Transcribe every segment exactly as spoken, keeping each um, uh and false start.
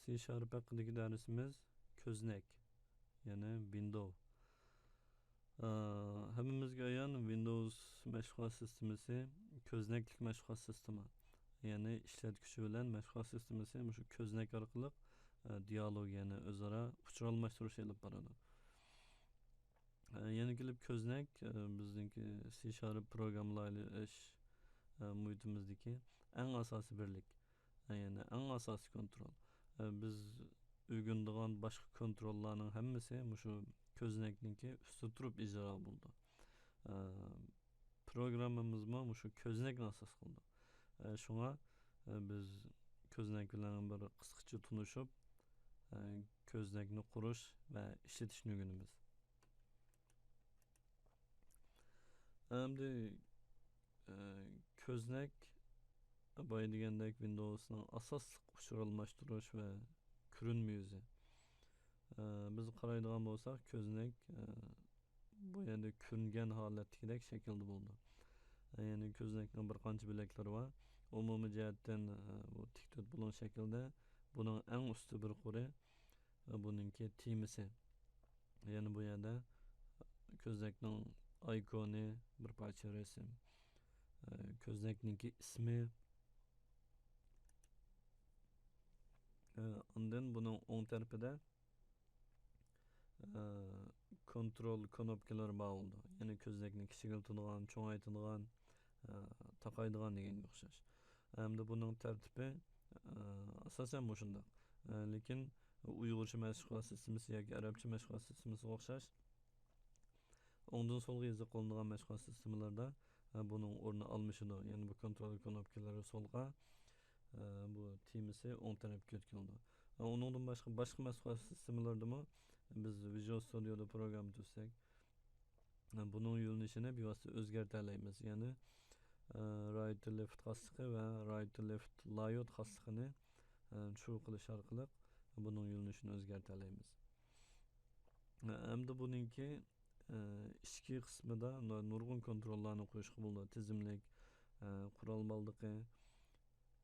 سى شارپ ھەققىدىكى دەرسىمىز كۆزنەك، يەنى ۋىندوۋ. ئە، ھەممىمىزگە ئايان، ۋىندوۋس مەشغۇلات سىستېمىسى كۆزنەكلىك مەشغۇلات سىستېما. يەنى ئىشلەتكۈچى بىلەن مەشغۇلات سىستېمىسى مۇشۇ كۆزنەك ئارقىلىق، ئە، دىئالوگ، يەنى ئۆزئارا ئۇچۇر ئالماشتۇرۇش ئېلىپ بارىدۇ. ئە، يەنە كېلىپ كۆزنەك، ئە، بىزنىڭكى سى شارپ پروگراممىلاش، ئە، مۇھىتىمىزدىكى ئەڭ ئاساسىي بىرلىك. ئە، يەنى ئەڭ ئاساسىي كونترول. ئە، بىز ئۆگىنىدىغان باشقا كونتروللارنىڭ ھەممىسى مۇشۇ كۆزنەكنىڭكى ئۈستىدە تۇرۇپ ئىجرا بولىدۇ. ئە، پروگراممىمىزمۇ مۇشۇ كۆزنەكنى ئاساس قىلىدۇ. ئە، شۇڭا، ئە، بىز كۆزنەك بىلەن بىر قىسقىچە تونۇشۇپ، ئە، كۆزنەكنى قۇرۇش ۋە ئىشلىتىشنى ئۆگىنىمىز. ئەمدى، ئە، كۆزنەك بايا دېگەندەك ۋىندوۋسنىڭ ئاساسلىق ئۇچۇر ئالماشتۇرۇش ۋە كۆرۈنمە يۈزى. ئە، بىز قارايدىغان بولساق، كۆزنەك، ئە، بۇ يەردە كۆرۈنگەن ھالەتتىكىدەك شەكىلدە بولىدۇ. ئە، يەنى كۆزنەكنىڭ بىر قانچە بۆلەكلىرى بار. ئومۇمىي جەھەتتىن، ئە، بۇ تىك تۆت بۇلۇڭ شەكلىدە. بۇنىڭ ئەڭ ئۈستى بىر قۇرى، ئە، بۇنىڭكى تېمىسى. يەنى بۇ يەردە كۆزنەكنىڭ ئايكونى، بىر پارچە رەسىم، ئە، كۆزنەكنىڭكى ئىسمى، ئە، ئاندىن بۇنىڭ ئوڭ تەرىپىدە، ئە، كونترول كنوپكىلىرى بار بولىدۇ. يەنى كۆزنەكنى كىچىكلىتىدىغان، چوڭايتىدىغان، ئە، تاقايدىغان دېگەنگە ئوخشاش. ئەمدى بۇنىڭ تەرتىپى، ئە، ئاساسەن مۇشۇنداق. ئە، لېكىن ئۇيغۇرچە مەشغۇلات سىستېمىسى ياكى ئەرەبچە مەشغۇلات سىستېمىسىغا ئوخشاش، ئوڭدىن سولغا يېزىقلىنىدىغان مەشغۇلات سىستېمىلىرىدا، ئە، بۇنىڭ ئورنى ئالمىشىدۇ. يەنى بۇ كونترول كنوپكىلىرى سولغا، ئە، بۇ تېمىسى ئوڭ تەرەپكە يۆتكىلىدۇ. ئە، ئۇنىڭدىن باشقا، باشقا مەشغۇلات سىستېمىلىرىدىمۇ بىز ۋىژۇئال ستۇدىيودا پروگرامما تۈزسەك، ئە، بۇنىڭ يۆنىلىشىنى بىۋاسىتە ئۆزگەرتەلەيمىز. يەنى، ئە، رايت تو لېفت خاسلىقى ۋە رايت تو لېفت لاياۋۇت خاسلىقىنى، ئە، چۇۋۇق قىلىش ئارقىلىق بۇنىڭ يۆنىلىشىنى ئۆزگەرتەلەيمىز. ئە، ئەمدى بۇنىڭكى، ئە، ئىچكى قىسمىدا نۇ-، نۇرغۇن كونتروللارنى قويۇشقا بولىدۇ. تىزىملىك، ئە، قورال بالدىقى،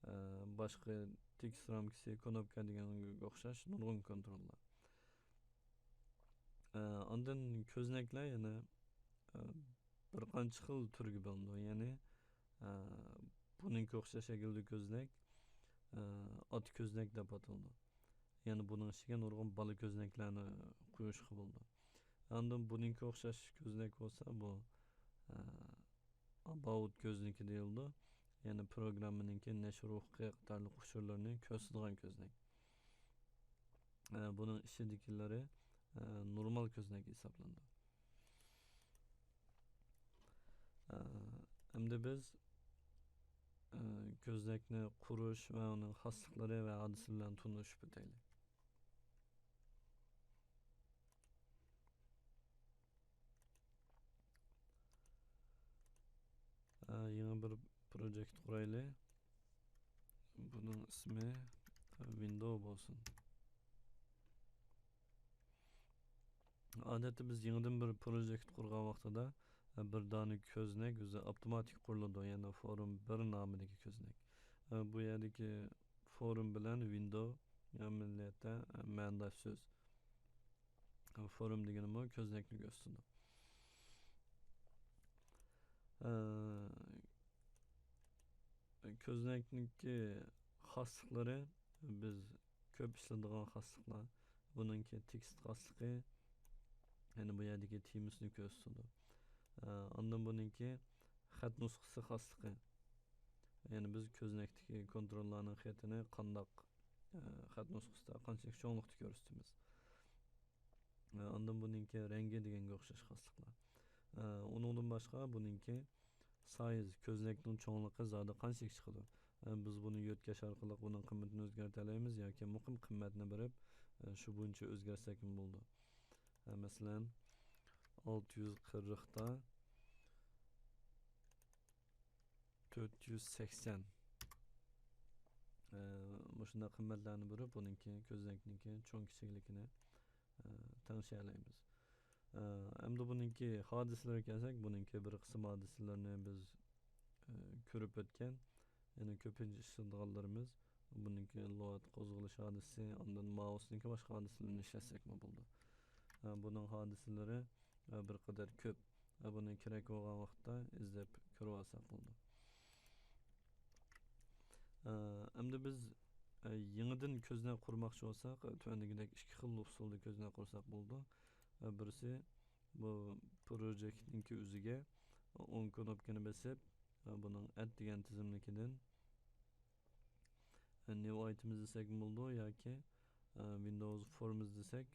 ئە، باشقا تېكىست رامكىسى، كنوپكا دېگەنگە ئوخشاش نۇرغۇن كونتروللار. ئە، ئاندىن كۆزنەكلەر يەنە، ئە، بىر قانچە خىل تۈرگە بۆلۈنىدۇ. يەنى، ئە، بۇنىڭكى ئوخشاش شەكىلدە كۆزنەك، ئە، ئاتا كۆزنەك دەپ ئاتىلىدۇ. يەنى بۇنىڭ ئىچىگە نۇرغۇن بالا كۆزنەكلەرنى قويۇشقا بولىدۇ. ئاندىن بۇنىڭكى ئوخشاش كۆزنەك بولسا، بۇ، ئە، ئاباۋۇت كۆزنىكى دېيىلىدۇ. يەنى پروگراممىنىڭكى نەشر ھوقۇقى قاتارلىق ئۇچۇرلىرىنى كۆرسىتىدىغان كۆزنەك. ئە، بۇنىڭ ئىچىدىكىلىرى، ئە، نورمال كۆزنەك ھېسابلىنىدۇ. ئە، ئەمدى بىز، ئە، كۆزنەكنى قۇرۇش ۋە ئۇنىڭ خاسلىقلىرى ۋە ھادىسىلىرى بىلەن تونۇشۇپ ئۆتەيلى. ئە، يېڭى بىر پروجېكت قۇرايلى. بۇنىڭ ئىسمى، ئە، ۋىندوۋ بولسۇن. ئادەتتە بىز يېڭىدىن بىر پروجېكت قۇرغان ۋاقتىدا، ئە، بىر دانە كۆزنەك ئۆزى ئاپتوماتىك قۇرۇلىدۇ، يەنى فورۇم بىر نامىدىكى كۆزنەك. ئە، بۇ يەردىكى فورۇم بىلەن ۋىندوۋ ئەمەلىيەتتە، ئە، مەنىداش سۆز. فورۇم دېگىنىمۇ كۆزنەكنى كۆرسىتىدۇ. ئە، كۆزنەكنىڭكى خاسلىقلىرى، بىز كۆپ ئىشلىتىدىغان خاسلىقلار. بۇنىڭكى تېكىست خاسلىقى، يەنى بۇ يەردىكى تېمىسىنى كۆرسىتىدۇ. ئە، ئاندىن بۇنىڭكى خەت نۇسخىسى خاسلىقى. يەنى بىز كۆزنەكتىكى كونتروللارنىڭ خېتىنى قانداق، ئە، خەت نۇسخىسىدا قانچىلىك چوڭلۇقتا كۆرسىتىمىز. ئە، ئاندىن بۇنىڭكى رەڭگى دېگەنگە ئوخشاش خاسلىقلار. ئە، ئۇنىڭدىن باشقا بۇنىڭكى سايز، كۆزنەكنىڭ چوڭلۇقى زادى قانچىلىك چىقىدۇ؟ ئە، بىز بۇنى يۆتكەش ئارقىلىق بۇنىڭ قىممىتىنى ئۆزگەرتەلەيمىز ياكى مۇقىم قىممەتنى بېرىپ، ئە، شۇ بويىچە ئۆزگەرتسەكمۇ بولىدۇ. ئە، مەسىلەن، ئالتە يۈز قىرىقتا تۆت يۈز سەكسەن. ئە، مۇشۇنداق قىممەتلەرنى بېرىپ، بۇنىڭكى كۆزنەكنىڭكى چوڭ كىچىكلىكىنى، ئە، تەڭشىيەلەيمىز. ئە، ئەمدى بۇنىڭكى ھادىسىلىرىگە كەلسەك، بۇنىڭكى بىر قىسىم ھادىسىلىرىنى بىز، ئە، كۆرۈپ ئۆتكەن. يەنى كۆپىنچە ئىشلىتىدىغانلىرىمىز، بۇنىڭكى لوئات قوزغىلىش ھادىسىسى، ئاندىن مائۇسنىڭكى باشقا ھادىسىلىرىنى ئىشلەتسەكمۇ بولىدۇ. ئە، بۇنىڭ ھادىسىلىرى، ئە، بىر قەدەر كۆپ. ئە، بۇنى كېرەك بولغان ۋاقىتتا ئىزدەپ كۆرۈۋالساق بولىدۇ. ئە، ئەمدى بىز، ئە، يېڭىدىن كۆزنەك قۇرماقچى بولساق، ئە، تۆۋەندىكىدەك ئىككى خىل ئۇسۇلدا كۆزنەك قۇرساق بولىدۇ. ئە، بىرسى، بۇ پروجېكتنىڭكى ئۆزىگە ئون كۇنۇپكىنى بېسىپ، بۇنىڭ ئەد دېگەن تىزىملىكىدىن نيۇ ئايتېمز دېسەكمۇ بولىدۇ ياكى ۋىندوۋس فورمز دېسەك،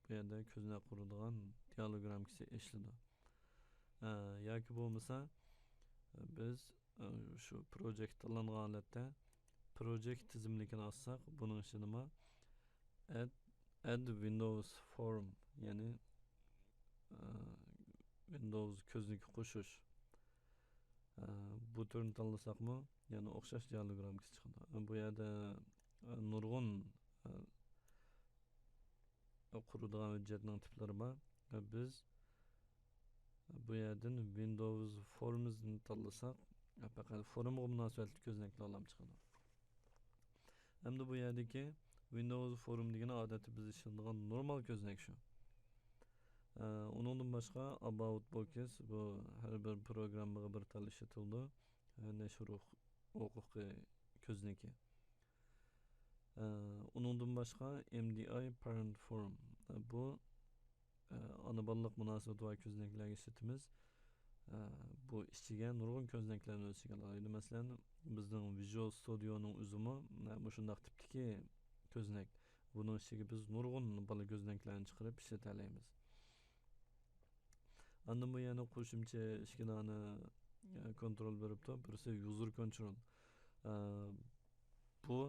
بۇ يەردە كۆزنەك قۇرىدىغان دىئالوگ رامكىسى ئېچىلىدۇ. ياكى بولمىسا، بىز شۇ پروجېكت تاللانغان ھالەتتە پروجېكت تىزىملىكىنى ئاچساق، بۇنىڭ ئىچىدىمۇ ئەد، ئەد ۋىندوۋس فورم، يەنى، ئە، ۋىندوۋس كۆزنىكى قوشۇش، ئە، بۇ تۈرنى تاللىساقمۇ، يەنە ئوخشاش دىئالوگ رامكىسى چىقىدۇ. بۇ يەردە، ئە، نۇرغۇن، ئە، قۇرىدىغان ھۆججەتنىڭ تىپلىرى بار. بىز بۇ يەردىن ۋىندوۋس فورمزنى تاللىساق، پەقەت فورمغا مۇناسىۋەتلىك كۆزنەكلەر ئالام چىقىدۇ. ئەمدى بۇ يەردىكى ۋىندوۋس فورم دېگىنى ئادەتتە بىز ئىشلىتىدىغان نورمال كۆزنەك شۇ. ئە، ئۇنىڭدىن باشقا ئاباۋت بوكس، بۇ ھەر بىر پروگراممىغا بىر تال ئىشلىتىلىدۇ. ئە، نەشر ھوق-، ھوقۇقى كۆزنىكى. ئە، ئۇنىڭدىن باشقا ئېم دى ئاي پارېنت فورم. ئە، بۇ، ئە، ئانا بالىلىق مۇناسىۋىتى بار كۆزنەكلەرگە ئىشلىتىمىز. ئە، بۇ ئىچىگە نۇرغۇن كۆزنەكلەرنى ئۆز ئىچىگە ئالالايدۇ. مەسىلەن، بىزنىڭ ۋىژۇئال ستۇدىيونىڭ ئۆزىمۇ، ئە، مۇشۇنداق تىپتىكى كۆزنەك. بۇنىڭ ئىچىگە بىز نۇرغۇن بالا كۆزنەكلەرنى چىقىرىپ ئىشلىتەلەيمىز. ئاندىن بۇ يەنە قوشۇمچە ئىككى دانە، ئە، كونترول بېرىپتۇ. بىرسى يۇزېر كونترول. ئە، بۇ،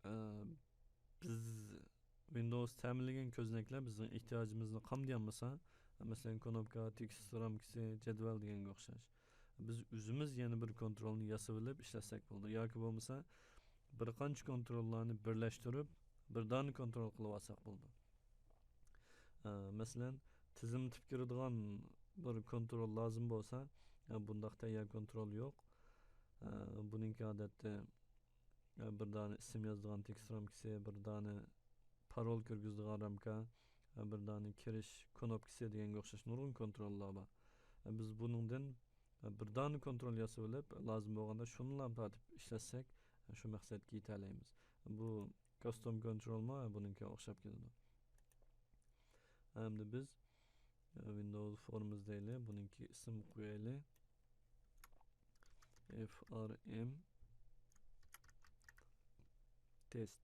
ئە، بىز ۋىندوۋس تەمىنلىگەن كۆزنەكلەر بىزنىڭ ئېھتىياجىمىزنى قامدىيالمىسا، مەسىلەن، كۇنۇپكا، تېكىست رامكىسى، جەدۋەل دېگەنگە ئوخشاش. بىز ئۆزىمىز يەنە بىر كونترولنى ياسىۋېلىپ ئىشلەتسەك بولىدۇ. ياكى بولمىسا، بىر قانچە كونتروللارنى بىرلەشتۈرۈپ، بىر دانە كونترول قىلىۋالساق بولىدۇ. ئە، مەسىلەن، تىزىملىتىپ كىرىدىغان بىر كونترول لازىم بولسا، ئە، بۇنداق تەييار كونترول يوق. ئە، بۇنىڭكى ئادەتتە، ئە، بىر دانە ئىسىم يازىدىغان تېكىست رامكىسى، بىر دانە پارول كىرگۈزىدىغان رامكا، ئە، بىر دانە كىرىش كۇنۇپكىسى دېگەنگە ئوخشاش نۇرغۇن كونتروللار بار. ئە، بىز بۇنىڭدىن، ئە، بىر دانە كونترول ياسىۋېلىپ، لازىم بولغاندا شۇنىلا تارتىپ ئىشلەتسەك، ئە، شۇ مەقسەتكە يېتەلەيمىز. بۇ كاستوم كونترولمۇ بۇنىڭكىگە ئوخشاپ كېتىدۇ. ئەمدى بىز، ئە، ۋىندوۋس فورمز دەيلى، بۇنىڭكى ئىسىم قويايلى. ئېف ئار ئېم تېست.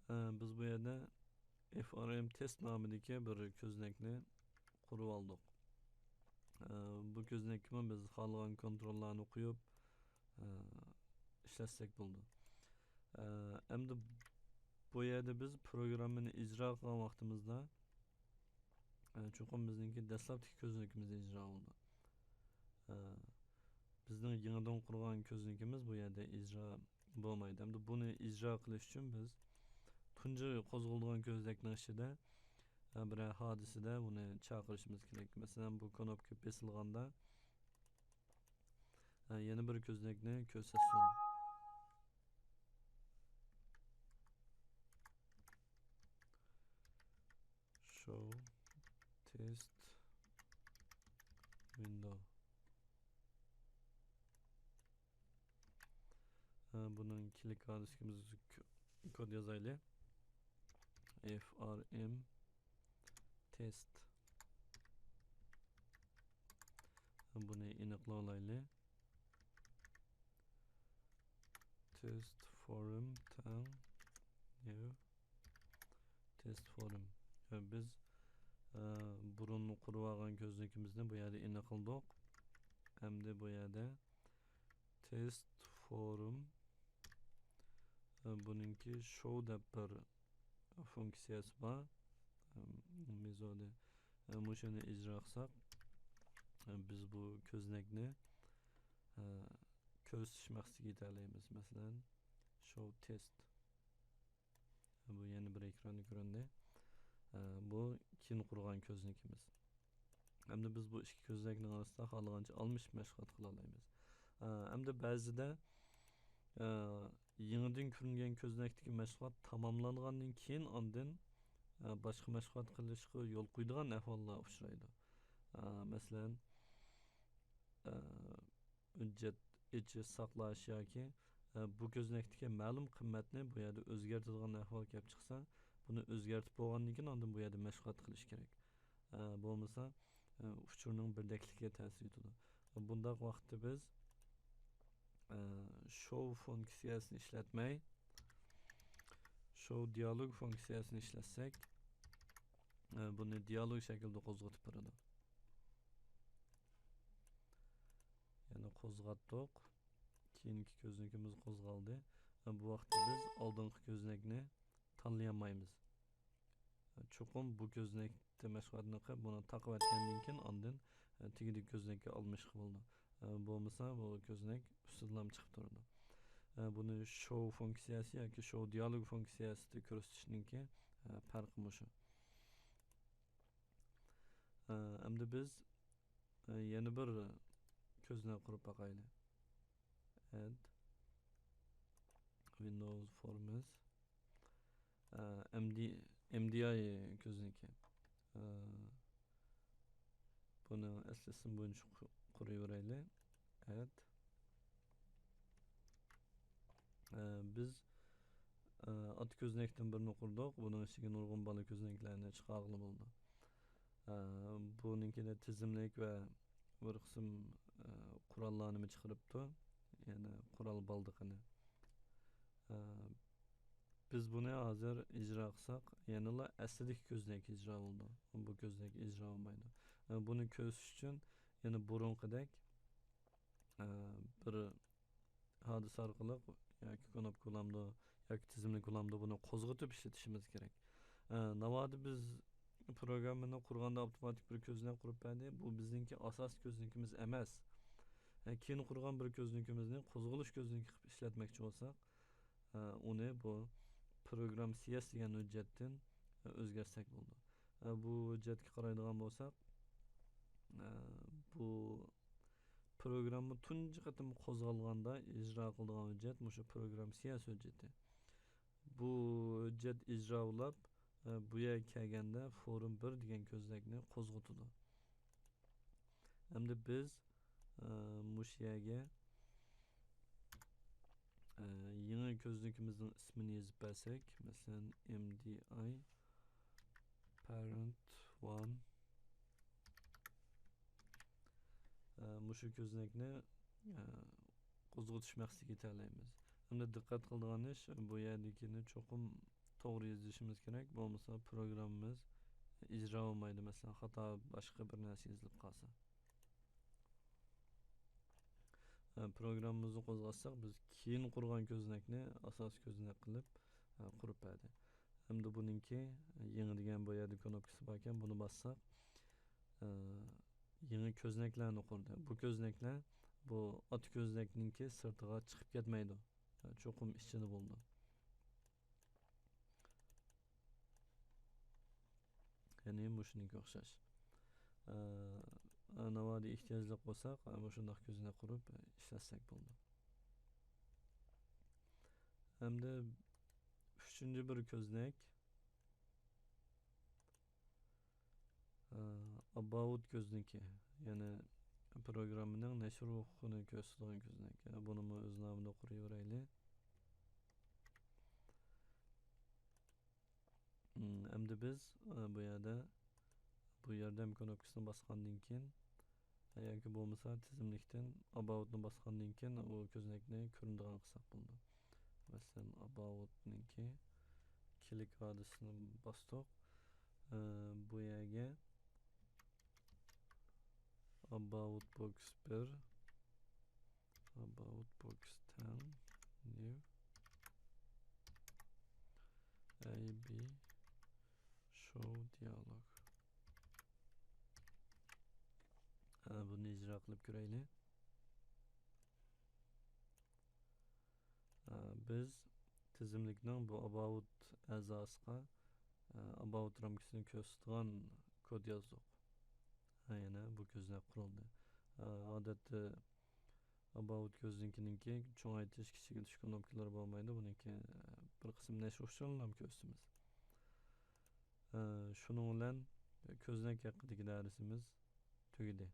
ئە، بىز بۇ يەردە ئېف ئار ئېم تېست نامىدىكى بىر كۆزنەكنى قۇرۇۋالدۇق. ئە، بۇ كۆزنەككىمۇ بىز خالىغان كونتروللارنى قويۇپ، ئە، ئىشلەتسەك بولىدۇ. ئە، ئەمدى بۇ يەردە بىز پروگراممىنى ئىجرا قىلغان ۋاقتىمىزدا، ئە، چوقۇم بىزنىڭكى دەسلەپتىكى كۆزنىكىمىز ئىجرا بولىدۇ. ئە، بىزنىڭ يېڭىدىن قۇرغان كۆزنىكىمىز بۇ يەردە ئىجرا بولمايدۇ. ئەمدى بۇنى ئىجرا قىلىش ئۈچۈن بىز تۇنجى قوزغىلىدىغان كۆزنەكنىڭ ئىچىدە، ئە، بىرەر ھادىسىدە ئۇنى چاقىرىشىمىز كېرەك. مەسىلەن، بۇ كۇنۇپكا بېسىلغاندا، ئە، يەنە بىر كۆزنەكنى كۆرسەتسۇن. Show test window. ھە، بۇنىڭ كىلىك ئادرېسىمىز ك-، كود يازايلى. F R M test. بۇنى ئېنىقلاۋالايلى. Test forum تەڭ new test forum. ۋە بىز، ئە، بۇرۇن قۇرۇۋالغان كۆزنىكىمىزنى بۇ يەردە ئېنىقلىدۇق. ئەمدى بۇ يەردە test forum، ئە، بۇنىڭكى show دەپ بىر فۇنكسىيەسى بار. ئەم، مېزودى. ئە، مۇشۇنى ئىجرا قىلساق، ئە، بىز بۇ كۆزنەكنى، ئە، كۆرسىتىش مەقسىتىگە يېتەلەيمىز. مەسىلەن، show test. بۇ يەنە بىر ئېكراندا كۆرۈندى. ئە، بۇ كېيىن قۇرغان كۆزنىكىمىز. ئەمدى بىز بۇ ئىككى كۆزنەكنىڭ ئارىسىدا خالىغانچە ئالمىشىپ مەشغۇلات قىلالايمىز. ئەمدى بەزىدە، ئە، يېڭىدىن كۆرۈنگەن كۆزنەكتىكى مەشغۇلات تاماملانغاندىن كېيىن ئاندىن، ئە، باشقا مەشغۇلات قىلىشقا يول قويىدىغان ئەھۋاللار ئۇچرايدۇ. ئە، مەسىلەن، ئە، ھۆججەت ئېچىش، ساقلاش ياكى، ئە، بۇ كۆزنەكتىكى مەلۇم قىممەتنى بۇ يەردە ئۆزگەرتىدىغان ئەھۋال كەپ چىقسا، بۇنى ئۆزگەرتىپ بولغاندىن كېيىن ئاندىن بۇ يەردە مەشغۇلات قىلىش كېرەك. ئە، بولمىسا، ئە، ئۇچۇرنىڭ بىردەكلىكىگە تەسىر يېتىدۇ. بۇنداق ۋاقىتتا بىز، ئە، شوۋ فۇنكسىيەسىنى ئىشلەتمەي، شوۋ دىيالوگ فۇنكسىيەسىنى ئىشلەتسەك، ئە، بۇنى دىيالوگ شەكلىدە قوزغىتىپ بېرىدۇ. يەنى قوزغاتتۇق. كېيىنكى كۆزنىكىمىز قوزغالدى. ئە، بۇ ۋاقىتتا بىز ئالدىنقى كۆزنەكنى تاللىيالمايمىز. چوقۇم بۇ كۆزنەكتە مەشغۇلاتنى قىلىپ، بۇنى تاقىۋەتكەندىن كېيىن، ئاندىن، ئە، تېگىدىكى كۆزنەككە ئالمىشقا بولىدۇ. ئە، بولمىسا، بۇ كۆزنەك ئۈستىدىلا چىقىپ تۇرىدۇ. ئە، بۇنى شوۋ فۇنكسىيەسى ياكى شوۋ دىيالوگ فۇنكسىيەسىدە كۆرسىتىشنىڭكى، ئە، پەرقى مۇشۇ. ئە، ئەمدى بىز، ئە، يەنە بىر كۆزنەك قۇرۇپ باقايلى. Add Windows Forms. ئە، ئەمدى، ئەمدىئاي كۆزنىكى. ئە، بۇنى ئەسلى ئىسمى بويىچە قۇ-، قۇرۇۋېرەيلى. Add. ئە، بىز، ئە، ئاتا كۆزنەكتىن بىرنى قۇردۇق. بۇنىڭ ئىچىگە نۇرغۇن بالا كۆزنەكلەرنى چىقارغىلى بولىدۇ. ئە، بۇنىڭكىدە تىزىملىك ۋە بىر قىسىم، ئە، قوراللارنىمۇ چىقىرىپتۇ. يەنى قورال بالدىقىنى. ئە، بىز بۇنى ھازىر ئىجرا قىلساق، يەنىلا ئەسلىدىكى كۆزنەك ئىجرا بولىدۇ. بۇ كۆزنەك ئىجرا بولمايدۇ. ئە، بۇنى كۆرسىتىش ئۈچۈن يەنە بۇرۇنقىدەك، ئە، بىر ھادىسە ئارقىلىق ياكى كۇنۇپكا بولامدۇ، ياكى تىزىملىك بولامدۇ، بۇنى قوزغىتىپ ئىشلىتىشىمىز كېرەك. ئە، ناۋادا بىز پروگراممىنى قۇرغاندا ئاپتوماتىك بىر كۆزنەك قۇرۇپ بەردى. بۇ بىزنىڭكى ئاساسىي كۆزنىكىمىز ئەمەس. ئە، كېيىن قۇرغان بىر كۆزنىكىمىزنى قوزغىلىش كۆزنىكى قىلىپ ئىشلەتمەكچى بولساق، ئە، ئۇنى بۇ پروگرام سىي ئېس دېگەن ھۆججەتتىن، ئە، ئۆزگەرتسەك بولىدۇ. ئە، بۇ ھۆججەتكە قارايدىغان بولساق، ئە، بۇ پروگرامما تۇنجى قېتىم قوزغالغاندا ئىجرا قىلىدىغان ھۆججەت مۇشۇ پروگرام سىي ئېس ھۆججىتى. بۇ ھۆججەت ئىجرا بولاپ، ئە، بۇ يەرگە كەلگەندە فورۇم بىر دېگەن كۆزنەكنى قوزغىتىدۇ. ئەمدى بىز، ئە، مۇشۇ يەرگە، ئە، يېڭى كۆزنىكىمىزنىڭ ئىسمىنى يېزىپ بەرسەك، مەسىلەن، ئېم دى ئاي parent one. ئە، مۇشۇ كۆزنەكنى، ئە، قوزغىتىش مەقسىتىگە يېتەلەيمىز. ئەمدى دىققەت قىلىدىغان ئىش، بۇ يەردىكىنى چوقۇم توغرا يېزىشىمىز كېرەك، بولمىسا پروگراممىمىز ئىجرا بولمايدۇ، مەسىلەن، خاتا باشقا بىر نەرسە يېزىلىپ قالسا. ئە، پروگراممىمىزنى قوزغاتساق، بىز كېيىن قۇرغان كۆزنەكنى ئاساسىي كۆزنەك قىلىپ، ئە، قۇرۇپ بەردى. ئەمدى بۇنىڭكى يېڭى دېگەن بۇ يەردە كۇنۇپكىسى باركەن، بۇنى باسساق، ئە، يېڭى كۆزنەكلەرنى قۇردى. بۇ كۆزنەكلەر بۇ ئاتا كۆزنەكنىڭكى سىرتىغا چىقىپ كەتمەيدۇ. ئە، چوقۇم ئىچىدە بولىدۇ. يەنى مۇشۇنىڭكىگە ئوخشاش. ئە، ناۋادا ئېھتىياجلىق بولساق، ئە، مۇشۇنداق كۆزنەك قۇرۇپ ئىشلەتسەك بولىدۇ. ئەمدى ئۈچىنچى بىر كۆزنەك، ئە، ئاباۋۇت كۆزنىكى، يەنى پروگراممىنىڭ نەشر ھوقۇقىنى كۆرسىتىدىغان كۆزنەك. ئە، بۇنىمۇ ئۆز نامىدا قۇرۇۋېرەيلى. مم، ئەمدى بىز، ئە، بۇ يەردە بۇ ياردەم كۇنۇپكىسىنى باسقاندىن كېيىن، ئە، ياكى بولمىسا تىزىملىكتىن ئاباۋۇتنى باسقاندىن كېيىن ئۇ كۆزنەكنى كۆرۈنىدىغان قىلساق بولىدۇ. مەسىلەن، ئاباۋۇتنىڭكى كىلىك ھادىسىسىنى باستۇق. ئە، بۇ يەرگە ئاباۋۇت بوكس بىر، ئاباۋۇت بوكس تەن، نيۇ، ئەي بى، شوۋ دىيالوگ. ئە، بۇنى ئىجرا قىلىپ كۆرەيلى. ئە، بىز تىزىملىكنىڭ بۇ ئاباۋۇت ئەزاسىغا، ئە، ئاباۋۇت رامكىسىنى كۆرسىتىدىغان كود يازدۇق. ئە، يەنە بۇ كۆزنەك قۇرۇلدى. ئە، ئادەتتە ئاباۋۇت كۆزنىڭكىنىڭكى چوڭايتىش، كىچىكلىتىش كنوپكىلىرى بولمايدۇ. بۇنىڭكى، ئە، بىر قىسىم نەشر ئۇچۇرلىرىنى كۆرسىتىمىز. ئە، شۇنىڭ بىلەن كۆزنەك ھەققىدىكى دەرسىمىز تۈگىدى.